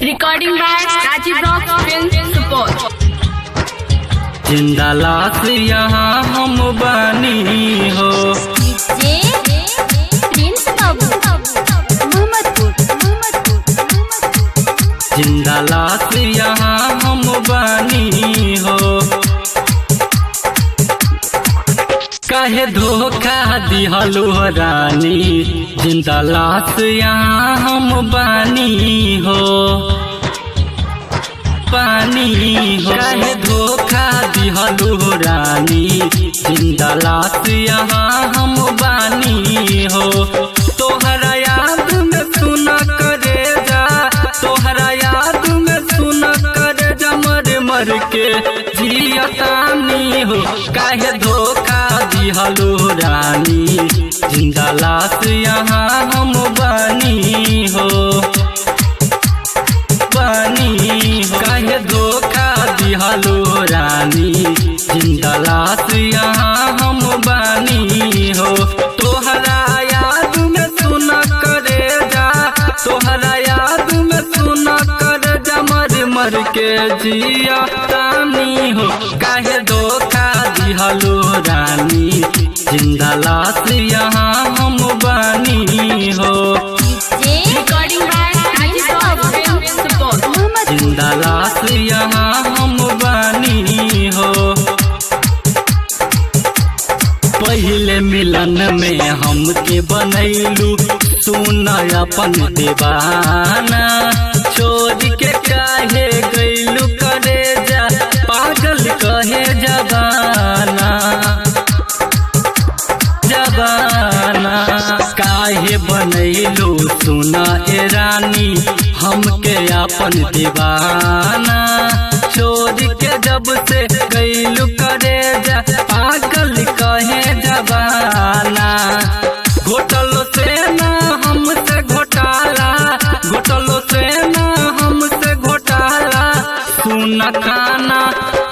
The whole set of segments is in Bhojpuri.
Recording by Rajiv Rock Film Support. जिंदा लाश यहाँ हम बानी हो। जे प्रिंस बाबू मोहम्मदपुर। जिंदा लाश यहाँ हम बानी हो। काहे धोखा दिहलु रानी, जिंदा लाश यहाँ हम बानी हो। पानी हो काहे धोखा दिहलु रानी, जिंदा लाश यहाँ हम बानी हो। तोहरा याद में सुना करे जा, तोहरा याद में सुना करे जा, मर मर के जियतानी हो। काहे धोखा दिहलु रानी, जिंदा लाश यहाँ हम बानी हो। बानी हो काहे धोखा दिहलु रानी, जिंदा लाश यहाँ हम बानी हो। तोहरा याद में सुना करे जा, तोहरा याद में सुना करे जा, मर मर के जिया तानी हो। काहे धोखा दिहलु रानी, जिंदा लाश यहाँ हम बानी हो। जे Recording by Rajiv Rock Film Support. Mohammadpur. जिंदा लाश यहाँ हम बानी हो। पहले मिलन में हमके बनैलू सुन अपन दीवाना, छोड़ के काहे गैलू करे जा, पागल कहे जबाना जबाना। काहे बनैलू सुना ए रानी हमके अपन दीवाना, छोड़ के जब से गैलू करे जा, पागल कहे जबाना। घोटलो से ना हमसे घोटाला, घोटलो से ना हमसे घोटाला, सुना खाना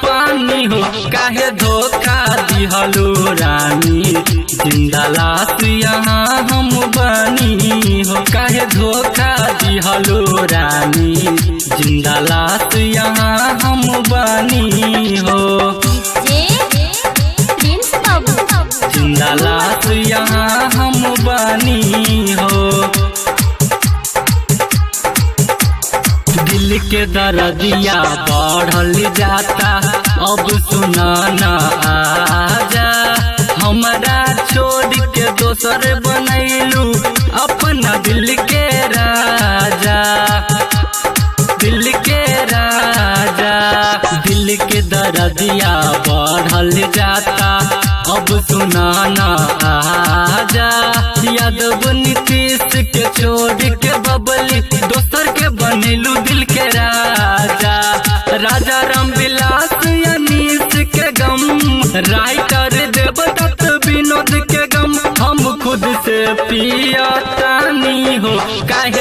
पानी हो। काहे धोखा दिहलु रानी, जिंदा लाश यहाँ हम बानी हो। काहे धोखा दिहलु रानी, जिंदा लाश यहाँ हम बानी हो। जे प्रिंस बाबू जिंदा लाश यहाँ हम बानी हो। दिल के दर्दिया बढ़ल जाता, अब सुनाना आजा, हमरा छोड़ के दोसर बनैलू अपना दिल के राजा, दिल के राजा। दिल के दर्दिया बढ़ल जाता, अब सुनाना आजा, यादव नीतीश के छोड़ के बबली दोसर के बनैलू दिल के राजा। राजा राम विलास अनीस के गम, राइटर देवदत्त विनोद के गम, हम खुद से पिया तानी हो। काहे